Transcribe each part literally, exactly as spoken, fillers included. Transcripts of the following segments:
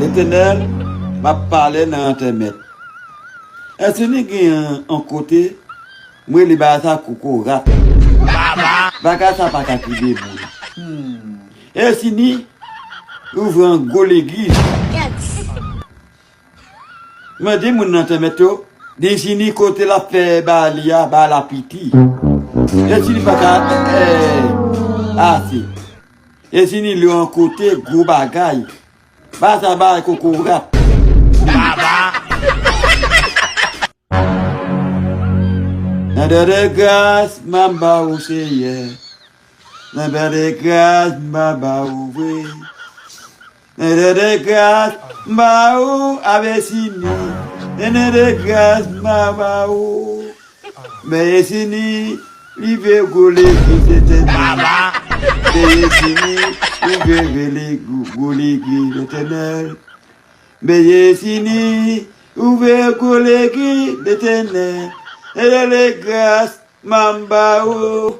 Letènèl, m ap pale nan entèmèt. Èske ni gen yon kote, m rele bagay sa kokorat. Bagay sa pa ka kite moun. Èske ni ouvri yon gwo legliz. Mande moun nan entèmèt yo, di si ni kote l ap fè bagay li a, bagay la piti. Èske ni pa ka, eh, ase. Èske ni lè yon kote gwo bagay. Ba sa bay kokorat. Nan dè de gras, m ap ba ou, Seyè. Nan dè de gras, m ap ba ou vre. Nan dè de gras, m ba ou, Ave Sini. Nan dè de gras, m ap ba ou. Bèye Sini, li vle gwo legliz Letènèl. Bèye Sini, ou vle, vle gwo, gwo legliz Letènèl. Bèye Sini, ou vle gwo legliz Letènèl. Nan dè de gras, m ap ba ou.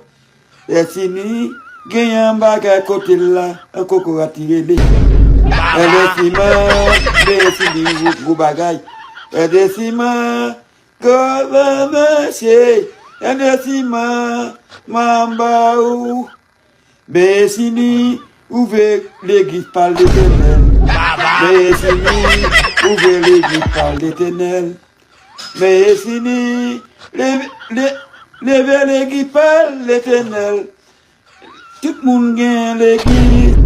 Bèye Sini, gen yon bagay kote l la, yon kokorat li rele. Bèye Sini, Bèye Sini, gwo, gwo bagay. Bèye Sini, Gòvènman se endesiman, m ap ba ou. Bèye Sini, ouvè legliz pa Letènèl. Bèye Sini, ouvè legliz pa Letènèl. Bèye Sini, leve, le, leve legliz pa Letènèl. Tout moun gen legliz.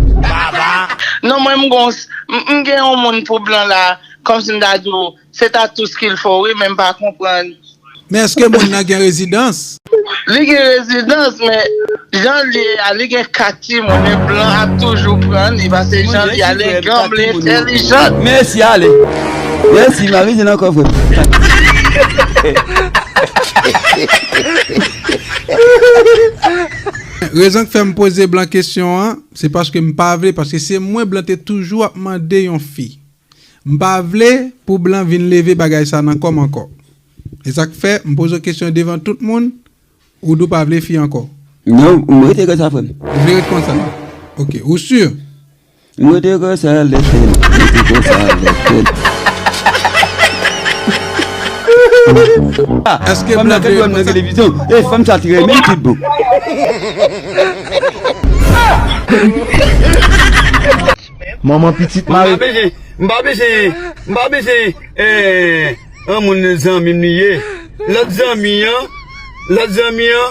Non, mwen, m gon, m, m gen yon moun pou blan la, kòmsi m ta di w, se ta tou skill fò, wi, men m pa konprann. Men èske moun nan gen rezidans? Li gen rezidans, men jan l ye a, li gen kat timoun, men blan ap toujou pran li, paske jan l ye a, li gen granm, li entèlijan. Mèsi, ale. Mèsi, m ap vin ankò, frè m. Rezon k fè m poze blan kesyon an, se paske m pa vle, paske se mwen blan te toujou ap mande yon fi. M pa vle pou blan vin leve bagay sa nan kò m ankò. E sa k fè m poze w kesyon devan tout moun, ou di w pa vle fi ankò. Non, m rete konsa, frè m. Ou vle ret konsa? Ok, ou si? M rete konsa, Letènèl, m rete konsa, Letènèl. Èske fanm nan blan te wè m nan televizyon. E fanm sa te renmen m tout bon. Manman pitit mare. M pa bezwen, m pa bezwen, m pa bezwen, eh, yon moun zanmi m li ye. Lòt zanmi an, lòt zanmi an,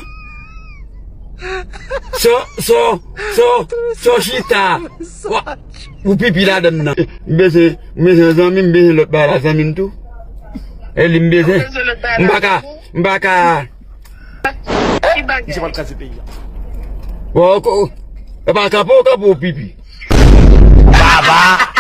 so, so, so, so chita. Wa, ou pipi ladann nan. M bezwen, m bezwen zanmi, m bezwen lòt bagay la zanmi m tou. E li m bezwen. M pa ka, m pa ka. Misye pral kraze peyi a. Bon, ko, e pa kanpe w kanpe w pipi. Baba.